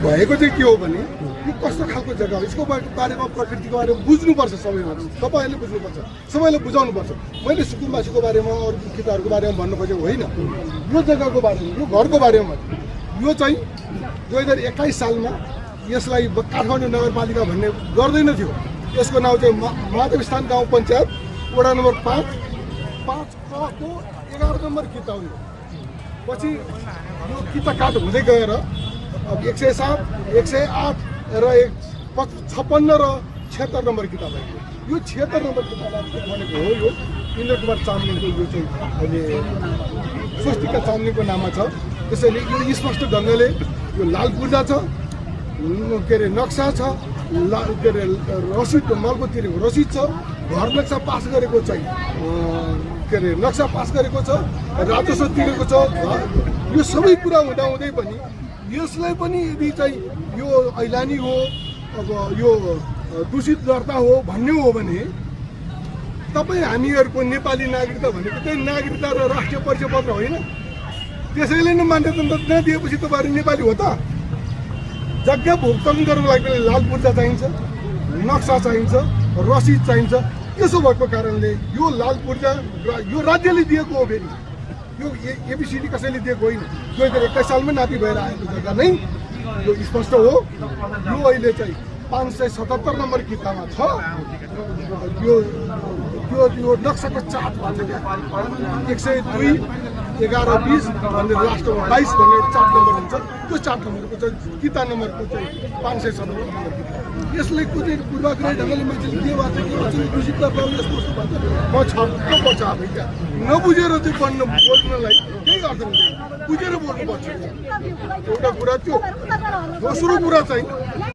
भएको चाहिँ के हो भने यो कस्तो खालको जग्गा हो, यसको बारेमा प्रकृतिको बारेमा बुझ्नुपर्छ सबैमा, तपाईँहरूले बुझ्नुपर्छ, सबैले बुझाउनुपर्छ। मैले सुकुम्बासीको बारेमा अरू दुखिताहरूको बारेमा भन्नु खोजेको होइन, यो जग्गाको बारेमा, यो घरको बारेमा। यो चाहिँ 2021 सालमा यसलाई काठमाडौँ नगरपालिका भन्ने गर्दैन थियो। यसको नाउँ चाहिँ माधवस्थान गाउँ पञ्चायत वडा नम्बर 5 को 11 नम्बर किता हो। पछि यो किता काट हुँदै गएर अब 107, 108 र 56 र 76 नम्बर किताब आयो। यो 76 नम्बर किताब भनेको हो यो इन्द्र कुमार चामलिङको, यो चाहिँ अहिले स्वस्तिका चामलिङको नाममा छ। त्यसैले यो स्पष्ट ढङ्गले यो लाल पूर्जा छ, के अरे नक्सा छ, के अरे रसिद, मलको तिरेको रसिद छ, घर नक्सा पास गरेको चाहिँ के अरे नक्सा पास गरेको छ, राजस्व तिरेको छ। यो सबै कुरा हुँदाहुँदै पनि यसलाई पनि यदि चाहिँ यो ऐलानी हो, अब यो दूषित दर्ता हो भन्ने हो भने तपाईँ हामीहरूको नेपाली नागरिकता भनेको चाहिँ नागरिकता र राष्ट्रिय परिचय पत्र होइन। त्यसैले नै मान्यता नदिएपछि तपाईँहरू नेपाली हो त? जग्गा भुक्तान गर्नको लागि पनि लाल पूर्जा चाहिन्छ, नक्सा चाहिन्छ, रसिद चाहिन्छ। त्यसो भएको कारणले यो लाल पूर्जा यो राज्यले दिएको हो, फेरि यो एबिसिडी कसैले दिएको होइन। 2021 सालमै नापी भएर आएको जग्गा नै यो स्पष्ट हो। यो अहिले चाहिँ 577 नम्बर कितामा छ। यो नक्साको चार्ट भन्छ क्या, 102, 11, 20 भनेर लास्टमा 22 भनेर चार्ट नम्बर हुन्छ। त्यो चार्ट नम्बरको चाहिँ किता नम्बरको चाहिँ 577 नम्बर किता। यसलाई कुनै पूर्वाग्रही ढङ्गले मान्छेले के भन्छ के भन्छ दूषित दर्ता यस्तो भन्छ, म छक्क पर्छ। अब क्या नबुझेर चाहिँ बोल्नलाई केही अर्थ हुँदैन, बुझेर बोल्नुपर्छ। एउटा कुरा त्यो। दोस्रो कुरा चाहिँ